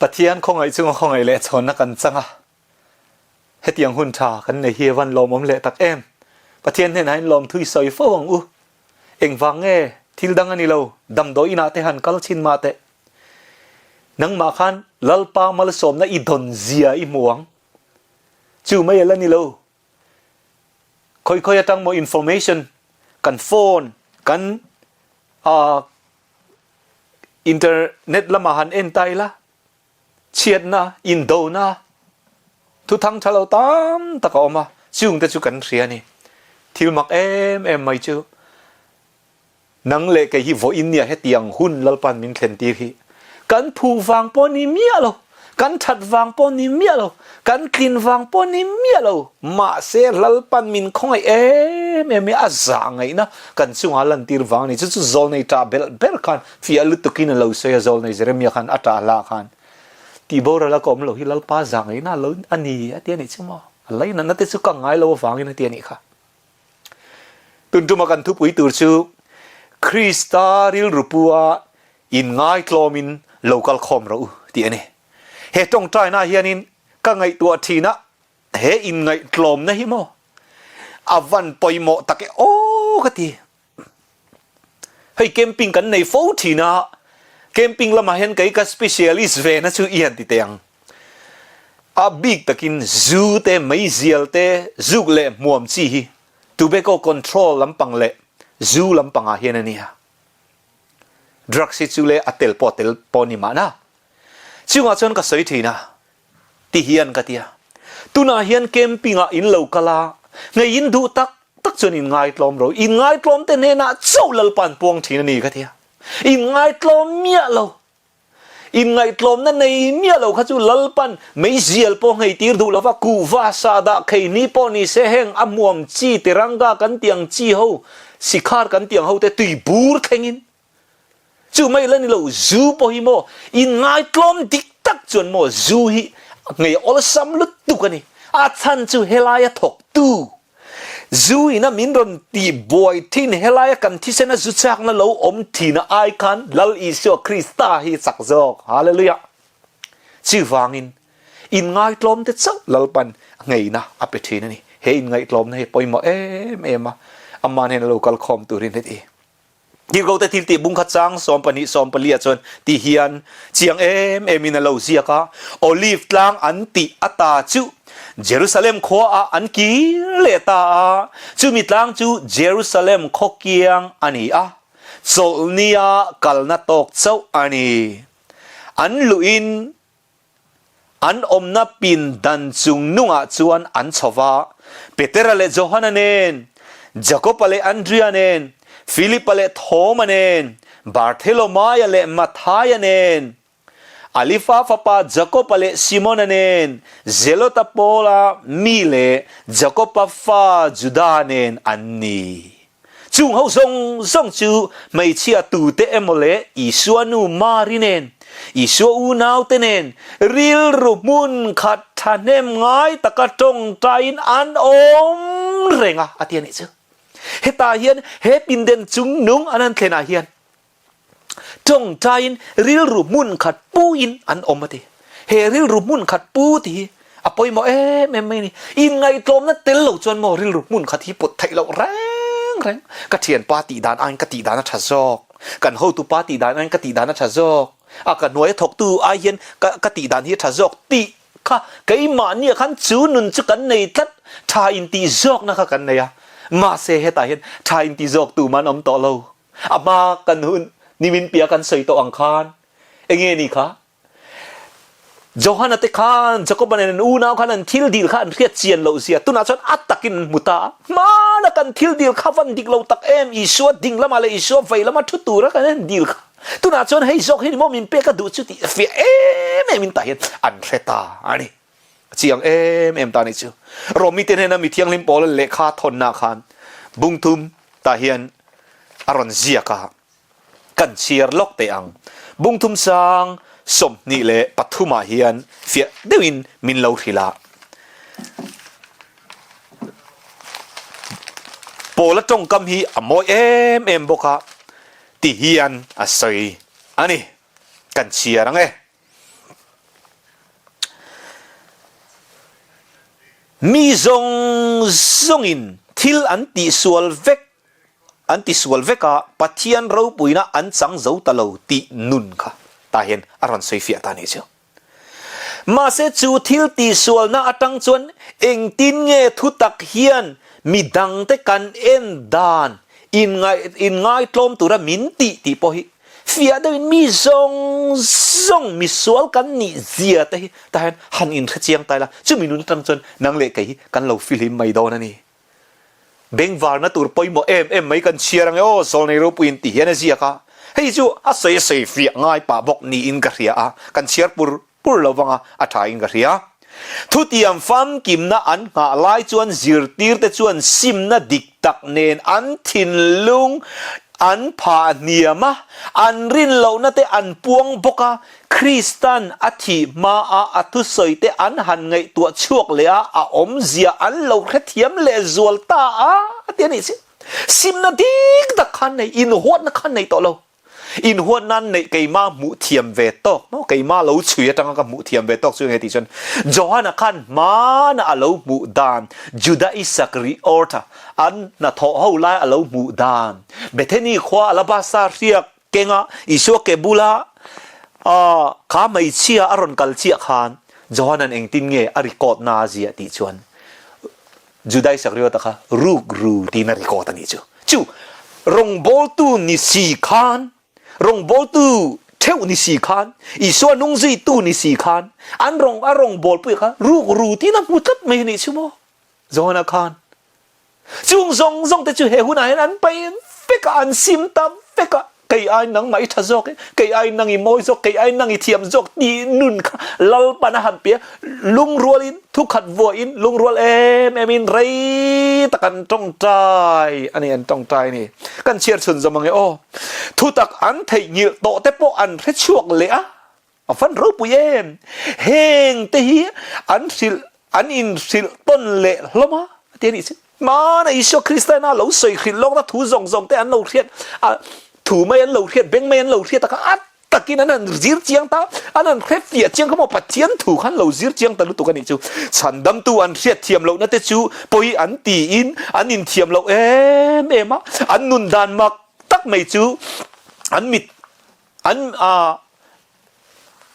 Pathian khawngaih chunga khawngaih leh chhawnna kan chang a, hetiang hun tha kan nei hi a van lawmawm leh tak em. Pathian hnenah hian lawmthu i sawi fo ang u. Engvang nge thil dang a ni lo, damdawi inah te han kal chhin mah teh. Nangmah khan Lalpa malsawmna i dawn zia i hmu ang. Chu mai a la ni lo. Khawi khawi atang maw information kan phone kan ah internet lamah han en ta ila chhiatna indona thu thang tha lo tam tak a awm a chung te chu kan hria a ni. Thil mak em em mai chu Nang leh kei hi vawiin nia hetiang hun Lalpa'n min thlen tir hi kan phu vang pawh ni miah lo, kan that vang pawh ni miah lo, kan tlin vang pawh ni miah lo, mahse Lalpa'n min khawngaih em em hi a zah ngaihna kan chungah lantir vang a ni. Chu chu Zawlnei ṭah belh ber khan fiah lutukin a lo sawi a, Zawlnei Jeremia khan a ṭah hlah khan tihboral a ka awm lo hi Lalpa zah ngaihna a lo a ni a ti a nih chu maw? A lainatna te chu ka ngai lo avangin a ti a nih kha. Tun tuma kan thupui tur chu Krista rilru pua inngaitlawmin lo kal khawm rawh u tih a ni. He tawngtaina hianin ka ngaihtuah thin a, he inngaihtlawmna hi maw a van pawimawh tak e aw ka ti. Hei camping kan nei fo thin a, camping lamah hian kei ka specialist ve na chu i han ti teh ang. A bik takin zu te, meizial te, zuk leh hmuam chi hi tobacco control lampang leh zu lampangah hian a nia. Drugs hi chu le a tel pawh a tel pawh a ni mahna. Chungah chuan ka sawi thin a, ti hian ka ti a. Tunah hian camping ah in lo kal a, ngei in duh tak tak chuan in ngaitlawm ro, in ngaitlawm te hnenah chauh Lalpa'n puang thin a ni ka ti a. In ngaitlawm miah lo. In ngaihtlawmna nei miah lo kha chu Lalpa'n meizial pawh nghei tir duh lova kuhva sa dah khei ni pawh ni se heng a hmuam chi tiranga kan tih ang chi ho, sikhar kan tih ang ho te tui bur thlengin Chu mai la ni lo, zu pawh hi maw inngaihtlawm dik tak chuan maw zu hi ngei awlsam lutuk a ni. A chhan chu helaia thawktu zu ina min rawn tih buai thin helaia kan thisena zu chakna lo awm thina ai khan Lal Isua Krista hi chak zawk. Hallelujah! Chuvangin inngaihtlawm te chauh Lalpan ngeina a pe thin a ni. He inngaihtlawmna hi pawimawh em em a, amah hnena lo kal khawm turin heti. Tirhkohte thil tih bung kha chang 12 14 ah chuan ti hian chiang em em in a lo ziak a, Olive tlang an tih ata chu Jerusalem khua ah an kir leh ta a, chumi tlang chu Jerusalem khaw kiang a ni a, chawlhnia kalna tawk chauh a ni. An luhin An awmna pindan chung nungah chuan an chho va, Petera leh Johana nen, Jakoba leh Andria nen, Filipa leh Thoma nen, Bartholomaia leh Matthaia nen, Alifa fapa Jakoba leh Simona nen, Zelota pawla mi leh Jakoba fa Juda nen an ni. Chung ho zawng zawng chu hmeichhia tute emaw leh Isua nu Mari nen, Isua unaute nen rilru hmun khat thahnem ngai taka tawngtaiin an awm reng a, a ti a nih chu. Hetah hian he pinden chung nung an han thlenah hian Tawngtaiin rilru hmun khat puin an awm a ti. He rilru hmun khat pu tih hi a pawimawh em em mai a ni. Inngaihtlawmna tel lo chuan maw rilru hmun khat hi pawt theih loh reng reng. Ka thianpa tih dan aiin ka tih dan a tha zawk. Kan hotupa tih dan aiin ka tih dan a tha zawk. A ka hnuaia thawktu ai hian ka ka tih dan hi a tha zawk tih kha keimahnia khan chu nun chu kan nei tlat. Tha intih zawkna kha kan nei a. Mahse hetah hian tha intih zawk tumah an awm tawh lo. A hma kan hun nimin piah kan sawi tawh ang khan enge ni kha? Johana te khan Jacoba nen an unau khan an thil dil kha an hriat chian loh zia tunah chuan a takin an hmu ta a. Hmana kan thil dil kha van dik lo tak em Isua ding lamah leh Isua vei lama thu tura kan en dil kha tunah chuan hei zawk hi ni maw min pek a duh chu tih fiah em em in tah hian an hre ta a ni. A chiang em em ta nih chu. Romi te hnena mi thianghlim pawl lehkha thawnna khan bungthum tah hian a rawn ziak a, kan chhiar lawk teh ang. Bungthum sang 23 ah hian fiah deuhin min lo hrilh a. Paula tawngkam hi a mawi em em bawk a ti hian a sawi a ni. Kan chhiar ang e. Mi zawng zawngin thil an tihsual vek an tisual vek a, Pathian ropuina an chang zo ta lo tih nun kha tah hian a rawn sawi fiah ta a nih chu. Mahse chu thil tihsualna atang chuan engtin nge thutak hian mi dangte kan en dan inngaihtlawm tura min tih tih pawh hi Fiah deuhin mi zawng zawng misual kan nih zia te hi tah hian han inhre chiang ta ila, chumi nun atang chuan nang leh kei hi kan lo fihlim mai dawn a ni. Bengvarna tur pawimawh em em mai kan chhiar ang e aw, Zawlnei Ropuiin ti hian a ziak a, hei chu a sawi a sawi fiah ngai pah bawk niin ka hria a, kan chhiar pur pur lo vanga a tha in ka hria. Thutiam famkimna an nghah lai chuan zirtirte chuan simna dik tak nen an thinlung an phah hniam a, an rin lohna te an puang bawk a, Kristan a thih hmaa a thusawi te an han ngaihtuah chhuak leh a, a awmzia an lo hrethiam leh zual ta a ti a nih si. Simna dik tak khan nei, inhuatna khan nei tawh lo. Inhuat nan neih keimah hmuh thiam ve tawk maw? Keimah lo chhui atanga ka hmuh thiam ve tawk chu enge tih chuan Johana khan hmana a lo hmuh dan, Juda Isakriorta an hnathawh ho lai a lo hmuh dan, Bethany khua alabasta hriak kenga Isua ke bula kha hmeichhia a rawn kal chiah khan Johana'n engtin nge a record na a ziah tih chuan Juda Isakriota kha ruk ru tiin a record a nih chu. Chu rawngbawltu ni si khan, rawngbawltu theuh ni si khan, Isua nungzuitu ni si khan, an rawng a rawngbawlpui kha ruk ru tiin a hmu tlat mai a nih chu maw? Johana khan chung zawng zawng te chu he hunah hian an paih vek a, an sim ta vek a. Kei ai nangmah i tha zawk e, kei ai nang i mawi zawk, kei ai nang i thiam zawk tih nun kha Lalpan a han pe a, lungrualin thukhat vuahin lungrual em em in rei tak an tawngtai a ni, an tawngtai a ni. Kan chhiar chhun zawm ang e aw. Thutak an theihnghilh tawh te pawh an hrechhuak leh a. A van ropui em! Heng te hi an hrilh, an inhrilh tawn leh hlawm a, a ti a nih chu. Hmana Isua Krista ina lo sawi hrilh lawkna thu zawng zawng te an lo hriat, a thu mai an lo hriat, beng mai an lo hriat a kha a takin an han zir chiang ta, an han hre fiah chiang kha maw Pathian thu khan lo zir chiang ta lutuk a nih chu. Chhandamtu an hriat thiam lohna te chu pawi an tiin an inthiam loh em em a, an nun dan mak tak mai chu an mit An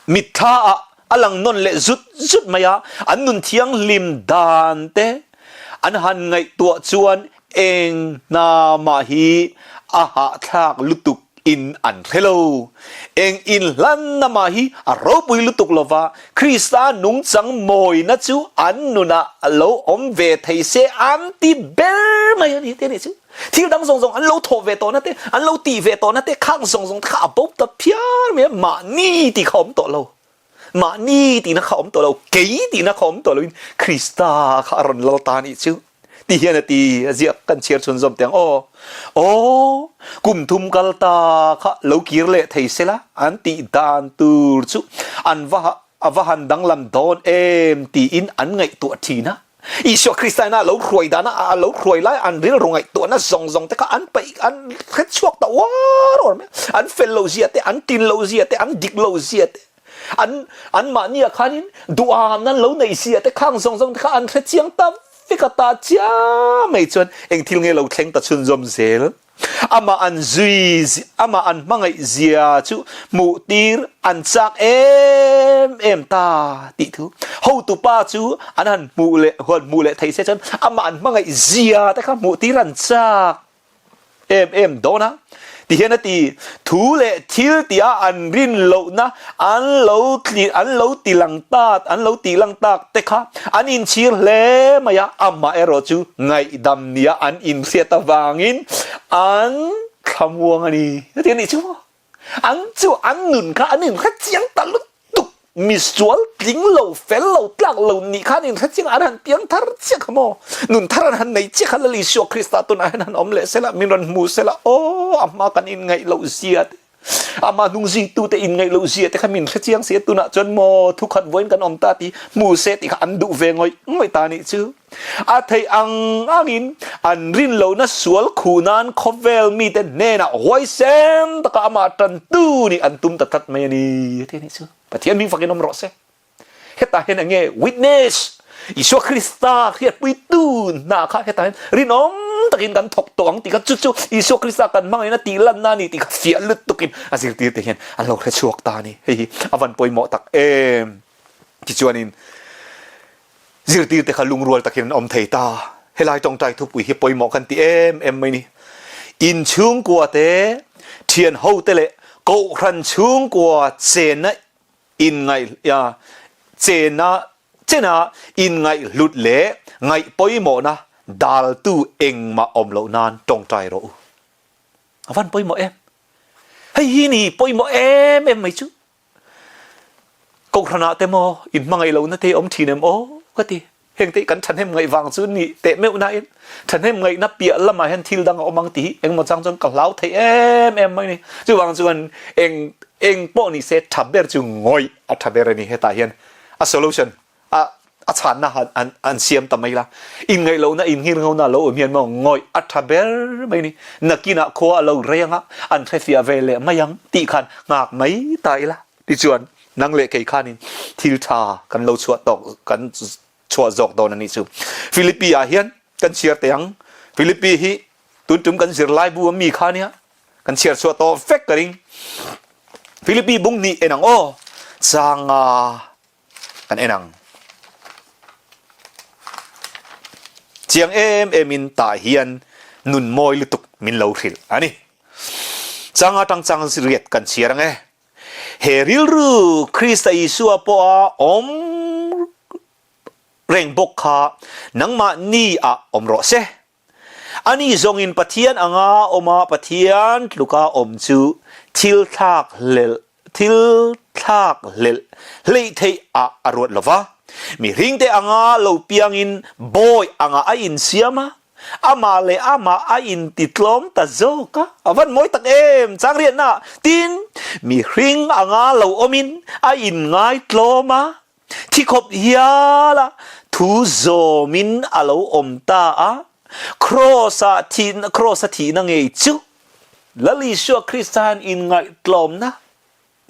mitthla ah a lang nawn leh zut zut mai a, an nun thianghlim dan te an han ngaihtuah chuan eng hna mah hi a hahthlak lutuk in an hre lo. Eng inhlanna mah hi a ropui lutuk lova, Krista nungchang mawina chu an nunah lo awm ve thei se an ti ber mai a ni te nih chu. Thil dang zawng zawng an lo thawh ve tawhna te, an lo tih ve tawhna te, khang zawng zawng te kha a bo ta phiar mai a, mahni tih kha a awm tawh lo. Mahni tihna kha a awm tawh lo, kei tihna kha a awm tawh loin Krista kha a rawn lal ta anih chu ti hian a ti a ziak kan chhiar chhun zawm teh ang aw. Aw, kum thum kal ta kha lo kir leh thei sela an tih dan tur chu an va A va han danglam dawn em tiin an ngaihtuah thin a. Isua Krista ina a lo hruai dana a lo hruai lai an rilru ngaihtuahna zawng zawng te kha an paih an hre chhuak ta uar uar mai a. An fel lo zia te, an tin lo zia te, an dik lo zia te, an anmahni ah khanin duham an lo neih zia te khang zawng zawng te kha an hre chiang ta vek a ta chiam mai chuan eng thil nge lo thleng ta chhunzawm zel. Amah an zui, amah an hmangaih zia chu hmuh tir an chak em em ta tih thu. Hotupa chu an han hmuh leh huan hmuh leh thei se chuan amah an hmangaih zia te kha hmuh tir an chak em em dawn a. Tihian a ti, thu leh thil tia an rin lohna an lo an lo ti lang tak an lo tih lang tak te kha an inchhir hle mai a, amah erawh chu ngaihdam nia an inhriat avangin an thlamuang a ni. Heti a nih chu maw? An chu an nun kha an inhre chiang ta lutuk, misual tling lo, fel lo, tlak lo nih kha an inhre chiang a, an han piang thar chiah kha maw? Nun thar an han nei chiah kha Lal Isua Krista tunah hian han awm leh sela, min rawn hmu sela, aw a hma kan inngaih loh zia te. Amah hnungzuitute inngaih loh zia te kha min hre chiang si a, tunah chuan maw thukhat vawiin kan awm ta ti hmu se tih kha an duh ve ngawih ngawih ta nih chu. A theih ang angin an rin lohna sual khuh nan khawvel mite hnenah huaisen taka amah tantu nih an tum ta tlat mai a ni a ti a nih chu. Pathian hming fakin awm rawh se. Hetah hian eng nge witness? Isua Krista hriatpuitu hna kha hetah hian rinawm takin kan thawk tawh ang tih kha chu chu Isua Krista kan hmangaihna tih lanna a ni tih kha fiah lutukin a zirtirte hian an lo hre chhuak ta a ni. Hei hi a van pawimawh tak em! Tichuanin zirtirte kha lungrual takin an awm thei ta. Helai tawngtai thupui hi pawimawh kan ti em em mai ni. In chhungkua te, thian ho te leh kohhran chhungkua chenna inngaih chena chena inngaihhlut leh ngaih pawimawhna daltu engmah awm loh nan tawngtai rawh u. A van pawimawh em? Hei hi ni pawimawh em em mai chu. Kohhranah te maw inhmangaih lohna te awm thin em aw ka ti. Heng te hi kan thahnem ngaih vang chu ni teh meuh nain thahnem ngaihna piah lamah hian thil dang a awm ang tih hi engmaw chang chuan ka hlau thei em em mai ni. Chuvang chuan eng eng pawh ni se tha ber chu ngawih a tha ber a ni hetah hian a solution a a chhanna han an an siam ta mai la. Inngaih lohna innghir ngona a lo awm hian maw ngawih a tha ber mai ni. Nakinah khua a lo rei anga an hrefiah ve leh mai ang tih khan nghak mai ta ila. Tichuan, nang leh kei khanin thil tha kan lo chhuah tawk kan chhuah zawk dawn a nih chu. Philippi ah hian kan chhiar teh ang. Philippi hi tun tum kan zirlai bu a mi kha nia kan chhiar chhuah tawh vek ka ring. Philippi bung hnih en ang aw. Changa kan en ang. Chiang em em in tah hian nun mawi lutuk min lo hrilh a ni. Changa tang chang riat kan chhiar ang e. He rilru Krista Isua pawha awm reng bawk kha nangmahni ah awm rawh se. Ani zawngin Pathian anga awma Pathian tluka awm chu thil thlak hlelh thil thlak hlelh hleih theih ah a ruat lo va. Mihringte anga lo piangin bawi anga a insiam a, Amah leh amah a intitlawm ta zawk a, a van mawi tak em! Changriatna tin, mihring anga lo awmin a inngaitlawm a, thi khawp hial a, thu zawmin a lo awm ta a, Kraws-ah thihna, Kraws-a thihna ngei chu Lal Isua Krista hian inngaihtlawmna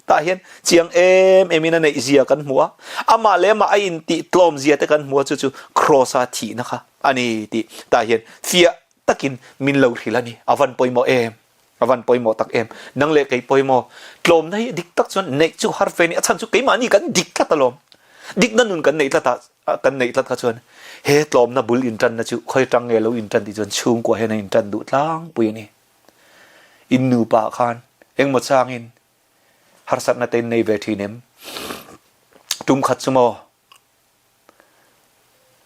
Tah hian chiang em em in a neih zia kan hmu a, amah leh amah a intih tlawm zia te kan hmu a, chu chu Kraws-a thihna kha a ni tih tah hian fiah takin min lo hrilh a ni. A van pawimawh em? A van pawimawh tak em? Nang leh kei pawimawh tlawmna hi dik tak chuan neih chu har fe a ni. A chhan chu keimahni kan dik tlat alawm. Dikna nun kan neih tlat a, kan neih tlat kha chuan he tlawmna bul intanna chu khawi atang nge lo intan tih chuan chhungkua hian a intan duh tlangpui a ni. In nupa khan engmaw changin harsatna te in nei ve thin em? Tum khat chu maw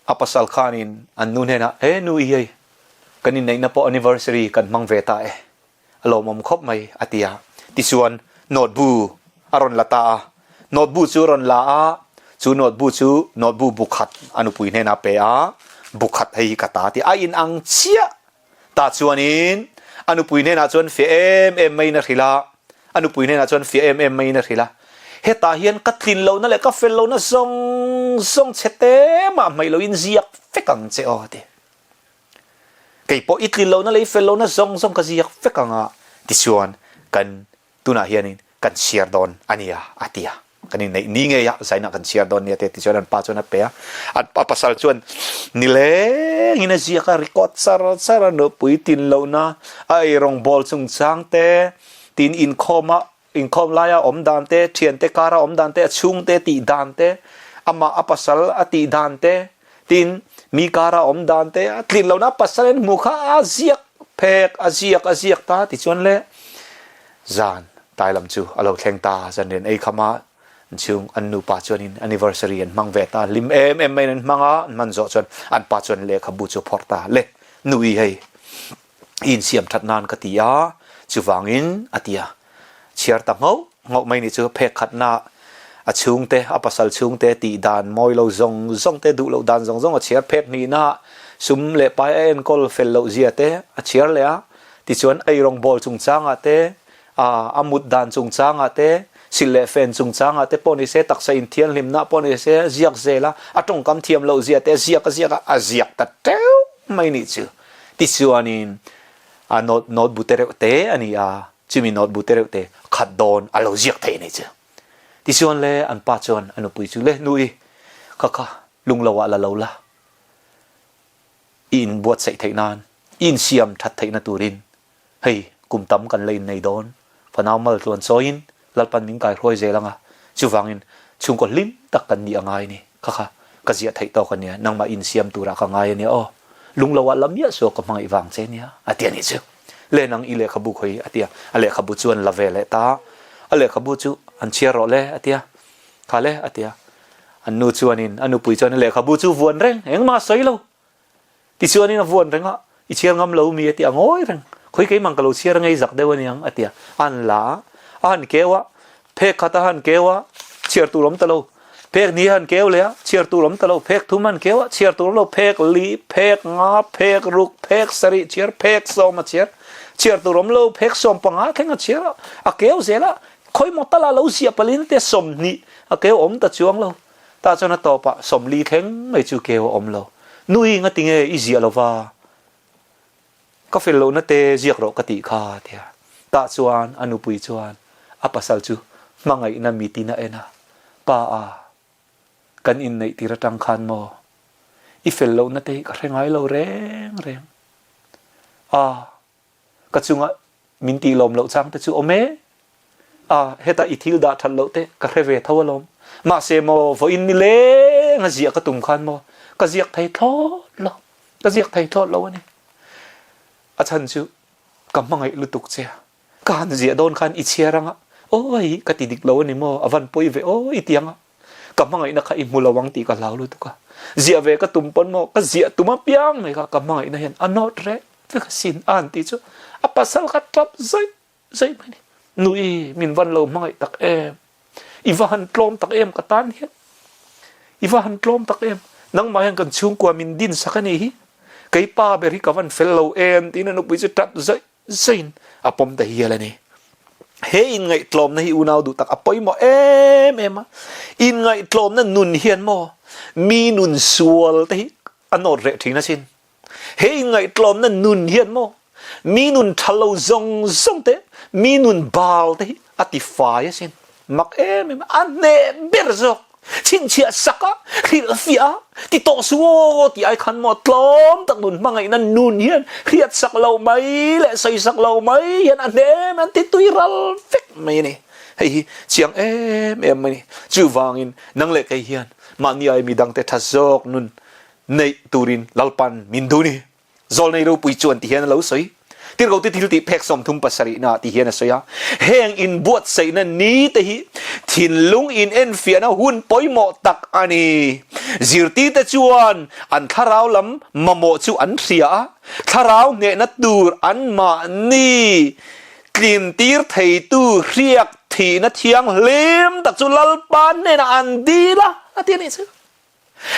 a pasal khanin an nu hnenah he nu i hei kan inneihna pawh anniversary kan hmang ve ta e a lawmawm khawp mai a ti a. Tichuan note bu a rawn la ta a, note bu chu a rawn la a, chu note bu chu note bu bu khat a nupui hnenah a pe a, bu khat hei hi ka ta a ti a, a inang chiah Tah chuanin a nupui hnenah chuan fiah em em maiin a hrilh a, a nupui hnenah chuan fiah em em maiin a hrilh a, Hetah hian ka tlin lohna leh ka fel lohna zawng zawng chhe te mah hmaih loin ziak vek ang che aw, a ti. Kei pawh i tlin lohna leh i fel lohna zawng zawng ka ziak vek ang a, tichuan kan Tunah hianin kan chhiar dawn a nia, a ti a. Kan inneih ni ngei a, zainah kan chhiar dawn nia te ti chuan an pa chuan a pe a. A pasal chuan nilengin a ziak a, record char char a, nupui tin lohna, a eirawngbawl chungchang te, tin inkhawm a, inkhawm laia awm dan te, thiante kara awm dan te, a chhungte tih dan te, amah a pasal a tih dan te, Tin, mi kara awm dan te a tlin lohna pasal in hmuh kha a ziak phek, a ziak a ziak ta tichuan le zan tai lam chu a lo thleng ta, zan rian ei kham a an chhung an nupa chuanin anniversary an hmang ve ta, hlim em em maiin an hmang a, an hman zawh chuan an pa chuan lehkhabu chu a phawrh ta, le nui hei i insiam that nan ka ti a, chuvangin a ti a. Chhiar ta nghauh nghauh mai nih chu phek khatna a chhungte, a pasal chhungte tih dan mawi lo zawng zawng te, duh loh dan zawng zawng a chhiar phek hnihna sum leh pai a enkawl fel loh zia te a chhiar leh a. Tichuan eirawngbawl chungchangah te, a mut dan chungchangah te, silh leh fen chungchangah te pawh ni se, taksa inthianghlimna pawh ni se, ziak zel a, a tawngkam thiam loh zia te a ziak a ziak a, a ziak ta teuh mai nih chu. Tichuanin a note note bu te reuh te a ni a, chumi note bu te reuh te khat dawn a lo ziak thei a ni chu. Tichuan le an pa chuan a nupui chu le nu i kha kha. Lunglo ah la lo la, i inbuatsaih theih nan, i insiam that theihna turin hei kum tam kan la innei dawn. Fanau mal tluan chawiin Lalpan min kaihruai zel anga, chuvangin chhungkaw hlim tak kan nih a ngai a ni. Kha kha ka ziah theih tawk a nia, nangmah insiam turah ka ngai a nia aw. Lunglo ah la miah suak ka hmangaih vang che nia, a ti a nih chu. Le nang i lehkhabu khawi a ti a, a lehkhabu chu an la ve leh ta. A lehkhabu chu an chhiar rawh le a ti a, kha le a ti a. An nu chuanin a nupui chuan a lehkhabu chu vuan reng, engmah a sawi lo. Tichuanin a vuan reng a, I chhiar ngam lo mi a ti a, ngawi reng. Khawi keimah ka lo chhiar ngei zak deuh a niang a ti a, a han la a, a han keu a, phek khat a han keu a, chhiar tur awm ta lo. Phek hnih a han keu leh a, chhiar tur awm ta lo. Phek thum a han keu a, chhiar tur awm lo. Phek li, phek nga, phek ruk, phek sarih chhiar, phek sawm a chhiar. Chhiar tur awm lo, phek 15 thleng a chhiar a, a keu zel a, Khawimaw tala lo ziah palin te 20 a keu awm ta chuang lo. Tah chuan a tawpah 40 thleng mai chu keu a awm lo. Nui ngatinge i ziah lova ka fel lohna te ziak rawh ka tih kha a ti a. Tah chuan a nupui chuan a pasal chu hmangaihna mitin a en a, Pa a, kan inneih tir atang khan maw i fel lohna te hi ka hre ngai lo reng reng. A. Ka chunga min tih lawm loh chang te chu awm e. A, heta i thil dah that loh te ka hre ve tho alawm. Mahse maw, vawiin ni leng a ziah ka tum khan maw, ka ziak thei thlawt lo, ka ziak thei thlawt lo a ni. A chhan chu ka hmangaih lutuk che a, ka han ziah dawn khan i chhiar anga, awi ka ti dik lo a ni maw, a van pawi ve aw i ti anga, ka hmangaihna kha i hmu lo ang tih ka hlau lutuk a. Ziah ve ka tum pawn maw, ka ziah tum apiang mai kha ka hmangaihna hian a nawt reh. Ka sin a an tih chu a pasal kha tap zaih zaih mai a ni. Nui min van lo hmangaih tak em? I va han tlawm tak em ka tan hian? I va han tlawm tak em? Nangmah hian kan chhungkua min din sak a nih hi. Kei pa ber hi ka van fel lo em tiin a nupui chu tap zaih zaihin a pawm ta hial a ni. He inngaihtlawmna hi unau duh tak a pawimawh em em a. Inngaihtlawmna nun hian maw mi nun sual te hi a nawt reh thin asin. He inngaihtlawmna nun hian maw mi nun tha lo zawng zawng te, mi nun bal te hi a ti fai asin. Mak em em a hneh ber zawk. Chhinchhiah sak a, hrilhfiah a, ti tawh su aw tih ai khan maw tlawm tak nun hmangaihna nun hian hriat sak lo mai leh sawi sak lo mai hian a hneh em an ti tui ral vek mai a ni. Hei hi chiang em em mai a ni. Chuvangin nang leh kei hian mahni ai midangte tha zawk nun neih turin Lalpan min duh ni. Zawlnei ropui chuan ti hian a lo sawi. Tirhkohte thil tih phek 37 naah ti hian a sawi a, Heng inbuatsaihna ni te hi thinlung inenfiahna hun pawimawh tak a ni. Zirtirte chuan an thlarau lam mamawh chu an hria a, thlarau hnehna tur anmahni tlintir theitu hriak thihna thianghlim tak chu Lalpa hnenah an dil a, a ti a nih chu.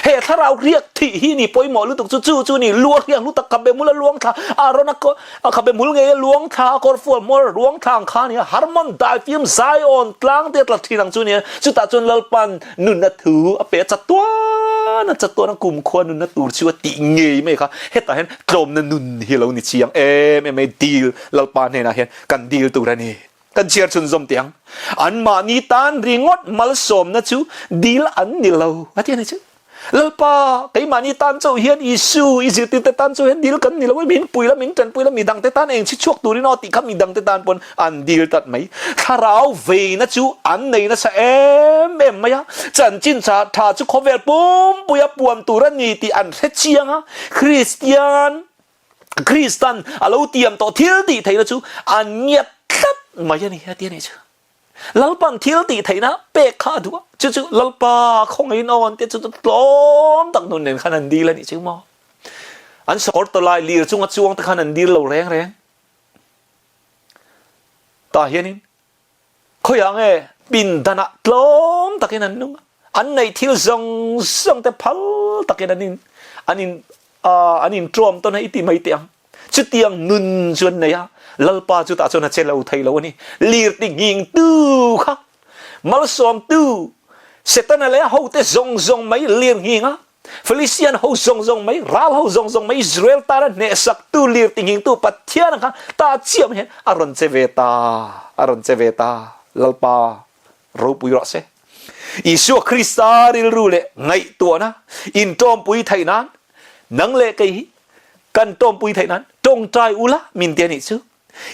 He thlarau riak thih hi ni pawimawh lutuk chu chu chu ni lua hriang hlu tak khabe mul a luang thla Aaron a a khabe mul ngei a luang thla a kawr fual hmawr a ruang thla ang kha nia Harmon daifim Zion tlang te a tla thin ang chu nia chutah chuan Lalpan nunna thu a pe a chatuan a chatuan a kumkhua nunna tur chu a tih ngei mai kha hetah hian tlawmna nun hi a lo ni chiang em em mai dil Lalpa hnenah hian kan dil tur a ni. Kan chhiar chhunzawm teh ang. Anmahni tan ringawt malsawmna chu dil an ni lo, a ti a ni chu. Lalpa, keimahni tan chauh hian Isu, i zirtirte tan chauh hian dil kan ni lo e, min pui la, min tanpui la, midangte tan eng chhi chhuak turin aw tih kha midangte tan pawn an dil tlat mai. Thlarau veina chu an nei nasa em em mai a, chanchin tha tha chu khawvel pumpuia puan tur a ni tih an hre chiang a, Kristian, Kristan a lo tiam tawh thil tih theihna chu an ngiat tlat mai a ni, a ti a nih chu. Lalpan thil tih theihna pek kha a duh a, chu chu Lalpa khawngaihin aw an tia chu chu tlawm tak nun nen khan an dil a nih chu maw. An sakawr tawlai lir chunga chuang te khan an dil lo reng reng. Tah hianin Khawiah nge pindanah tlawm takin an nung a, an neih thil zawng zawng te phal takin an in an in an inṭawm tawn a i ti mai teh ang. Chutiang nun chu an nei a, Lalpa chutah chuan a che lo thei lo a ni. Lir ti nghingtu kha malsawmtu Setana leh a hote zawng zawng mai lir nghing a, Felisian ho zawng zawng mai, ral ho zawng zawng mai, Israel tana hnehsaktu, lir tinghingtu Pathian ang khan ta chiam hian a rawn che ve ta, a rawn che ve ta. Lalpa ropui rawh se. Isua Krista rilru leh ngaihtuahna intawmpui theih nan nang leh kei hi kan tawmpui theih nan tawngtai ula min ti a nih chu.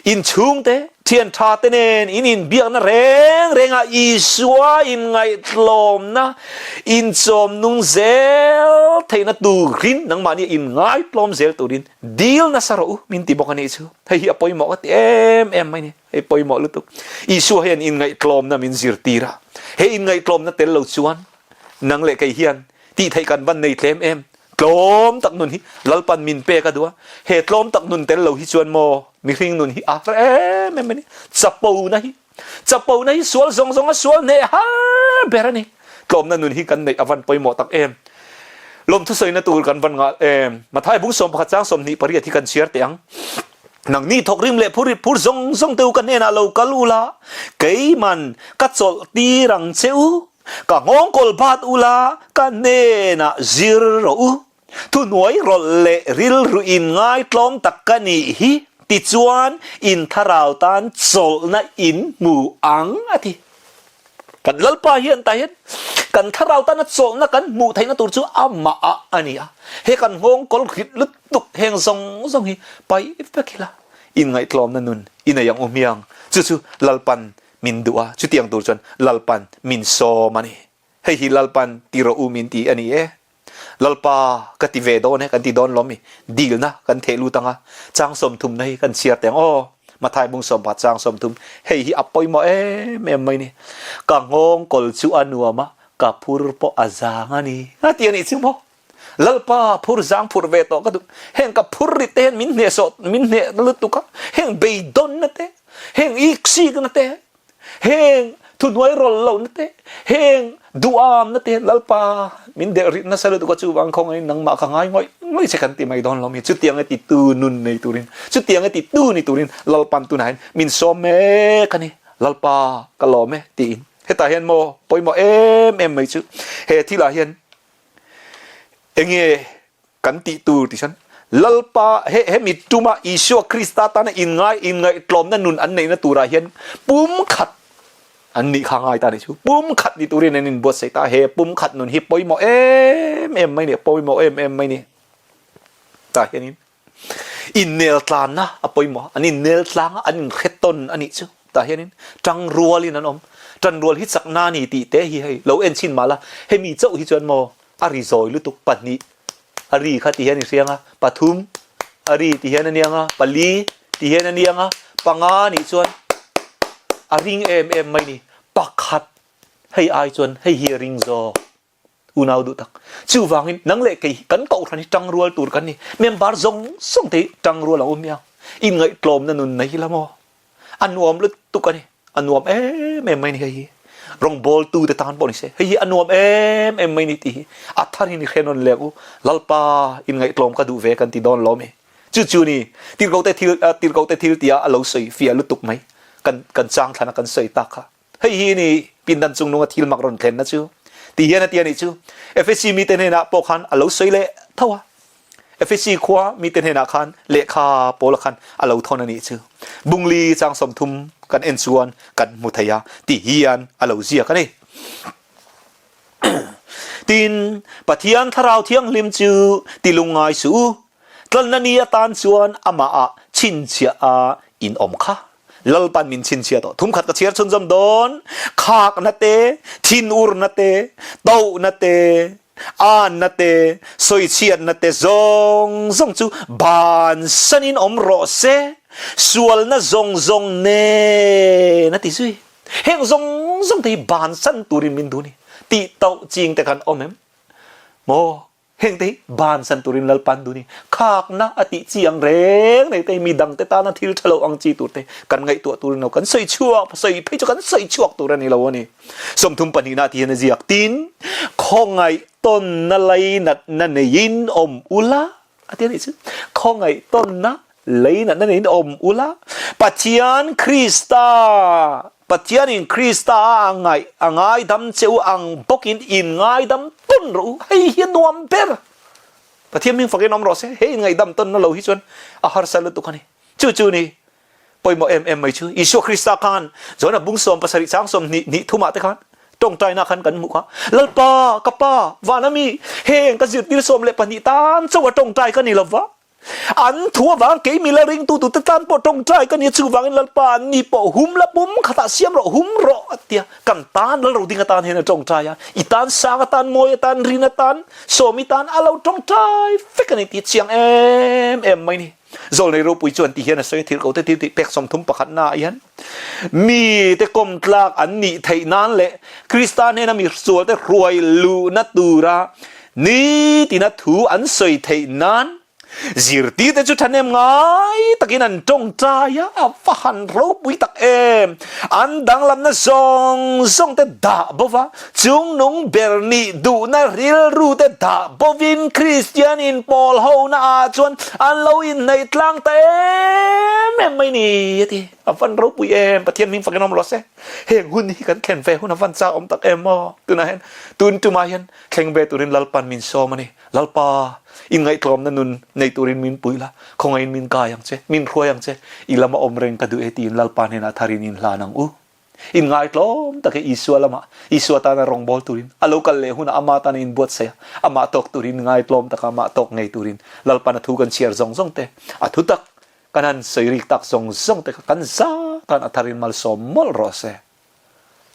In chhungte, thian tha te nen in inbiakna reng rengah Isua inngaihtlawmna inchawm nung zel theihna turin nangmahni inngaihtlawm zel turin dil nasa rawh u min ti bawk a nih chu. Hei hi a pawimawh ka ti em em mai ni. Hei pawimawh lutuk. Isua hian inngaihtlawmna min zirtir a. He inngaihtlawmna tel lo chuan nang leh kei hian tih theih kan van nei tlem em? Tlawm tak nun hi Lalpan min pek a duh a. He tlawm tak nun tel lo hi chuan maw mihring nun hi a har em em a ni. Chapona hi chapona hi sual zawng zawng a sual hneh har ber a ni. Tlawmna nun hi kan neih a van pawimawh tak em. Lawmthu sawina tur kan van ngah em. Mathai bung 11 chang 28 hi kan chhiar teh ang. Nangni thawkrim leh phur phur zawng zawng te u ka hnenah lo kal ula, keiman ka chawlh tir ang che u. Ka nghawngkawl bat ula, ka hnenah zir rawh u. Thuhnuai rawlh leh rilru in ngaitlawm tak ka nih hi, tichuan in thlarau tan chawlhna in hmu ang, a ti. Kan Lalpa hian tah hian kan thlarau tana chawlhna kan hmuh theihna tur chu amah ah a ni a. He kan nghawngkawl rit lutuk heng zawng zawng hi paih vek ila inngaihtlawmna nun i nei ang u hmiang. Chu chu Lalpan min duh a, chutiang tur chuan Lalpan min sawm a ni. Hei hi Lalpan ti rawh u min ti a ni e. Lalpa ka ti ve dawn e, kan ti dawn lawm i, dilna kan theh lut ang a, chang 30 na hi kan chhiar teh ang aw, Mathai bung sawmpa chang 30, hei hi a pawimawh em em mai ni. Ka nghawngkawl chu a nuam a, ka phur pawh a zang a ni, a ti a nih chu maw. Lalpa phur zang phur ve tawh ka duh, heng ka phur rit te hian min hnehsawh, min hneh lutuk a, heng beidawnna te, heng iksikna te, Heng thuhnuai rawlh lohna te, heng duhamna te Lalpa min delh rit nasa lutuk a, chuvang khawngaiin nangmah ka ngai ngawih ngawih che kan ti mai dawn lo mi. Chutiang e titu nun nei turin, chutiang e titu ni turin Lalpan tunah hian min sawm mek a ni. Lalpa ka lawm e tiin. Hetah hian maw pawimawh em em mai chu he thilah hian enge Kan tih tur tih chuan Lalpa he hemi tuma Isua Krista tana inngai inngaihtlawmna nun an neihna turah hian pumkhat an nih kha ngai ta nih chu. Pumkhat ni turin an inbuatsaih ta. He pumkhat nun hi pawimawh em em mai ni, pawimawh em em mai ni. Tah hianin inneltlanna a pawimawh a, an inneltlang a, an inhretawn a nih chu. Tah hianin tangrualin an awm. Tanrual hi chakna a ni tih te hi hei lo en chhin mah la, hemi chauh hi chuan maw A ri zawi lutuk pahnih a ri kha ti hian i hriang a, pathum a ri ti hian a niang a, pali ti hian a niang a, panga nih chuan a ring em em mai ni. Pakhat hei ai chuan hei hi a ring zawk unau duh tak. Chuvangin nang leh kei hi kan kohhran hi tangrual tur kan ni. Member zawng zawng te hi tangrual a awm nia. Inngaihtlawmna nun nei ila maw? A nuam lutuk a ni. A nuam em em mai ni hei hi. Rawngbawltu te tan pawh ni se. Hei hi a nuam em em mai ni tih hi a thar hi ni hre nawn lek u. Lalpa inngaihtlawm ka duh ve kan ti dawn lawm e. Chu chu ni tirhkoh te thil tirhkoh te thil tia a lo sawi fiah lutuk mai. Kan kan chang thlan a kan sawi tak kha. Hei hi ni pindan chungnunga thil mak rawn thlenna chu. Ti hian a ti a nih chu. Efesi mite hnenah pawh khan a lo sawi leh tho a. Efesi khua mite hnenah khan lehkha Paula khan a lo thawn a nih chu. Bungli chang 30 kan en chuan kan hmu thei a ti hian a lo ziak a ni. Tin, Pathian Thlarau Thianghlim chu ti lungngai suh u, tlanna ni atan chuan amahah chhinchhiah a in awm kha. Lalpan min chhinchhiah tawh. Thum khat ka chhiar chhunzawm dawn. Khakna te, thinurna te, tohna te, anna te, sawichhiatna te zawng zawng chu bansanin awm rawh se, sualna zawng zawng nen a ti zui. Heng zawng zawng te hi bansan turin min duh a ni. Tih tauh ching te khan awm em? Maw? Heng te hi bansan turin Lalpan duh a ni. Khakna a tih chi ang reng nei te hi midang te tana thil tha lo ang chi tur te kan ngaihtuah tur a ni lo. Kan sawi chhuak, sawi phei chu kan sawi chhuak tur a ni lo a ni. 32 ah ti hian a ziak, Tin, khawngaih tawnna leinatna neiin awm ula, a ti a nih chu. Khawngaih tawnna leinatna neiin awm ula, Pathian Krista, Pathianin Krista a ngaih, a ngaidam che u ang bawkin in ngaidam tawn rawh u. Hei hi a nuam ber. Pathian hming fakin awm rawh se. Hei in ngaihdam tawnna lo hi chuan a harsa lutuk a ni. Chu chu ni. Pawimawh em em mai chu Isua Krista khan Johna bung 70 chang 20 hnih thumah te khan. Tawngtaina khan kan hmuh kha, Lalpa, ka Pa, vana mi, heng ka zirtir 12 tan chauh a tawngtai ka ni lo va, an thu avang kei mi la ringtu tute tan pawh tawngtai ka ni a, chuvangin Lalpa, an ni pawh hum la pum khatah siam rawh, hum rawh a tia. Kan tan Lalro ding atan hian a tawngtai a, i tan sang atan, mawi atan, rin atan, sawm i tan a lo tawngtai vek a ni tih chiang em em mai ni. Zawlnei ropui chuan ti hian a sawi a, thil ko te thil tih pek 30 pakhatna ah hian mi te kawm tlak an nih theih nan leh Krista hnena mi sual te hruai luhna tura nitina thu an sawi theih nan zirtir te chu thahnem ngai takin an tawngtai a, a va han ropui tak em! An danglamna zawng zawng te dah bo va, Chungnung ber nih duhna rilru te dah bovin Kristian inpawl hona ah chuan an lo inhnaih tlang ta em em mai ni a ti. A van ropui em, Pathian hming fakin awm rawh se. Heng hun hi kan thlen ve hun a van chak awm tak em aw. Tunah hian tun tumah hian thleng ve turin Lalpan min sawm a ni. Lalpa, inngaihtlawmna nun nei turin min pui la, khawngaihin min kai ang che, min hruai ang che, i lama awm reng ka duh e tiin Lalpa hnenah tharin inhlan ang u. Inngaitlawm tak e Isua lamah, Isua tana rawngbâwl turin, a lo kal leh hunah ama tana inbuatsaih a, amah tawk turin, ngaitlawm taka amah tawk ngei turin Lalpan a thu kan chhiar zawng zawng te, a thu tak kan han sawi rik tak zawng zawng te kha kan za tan a tharin malsawm mawlh rawh se.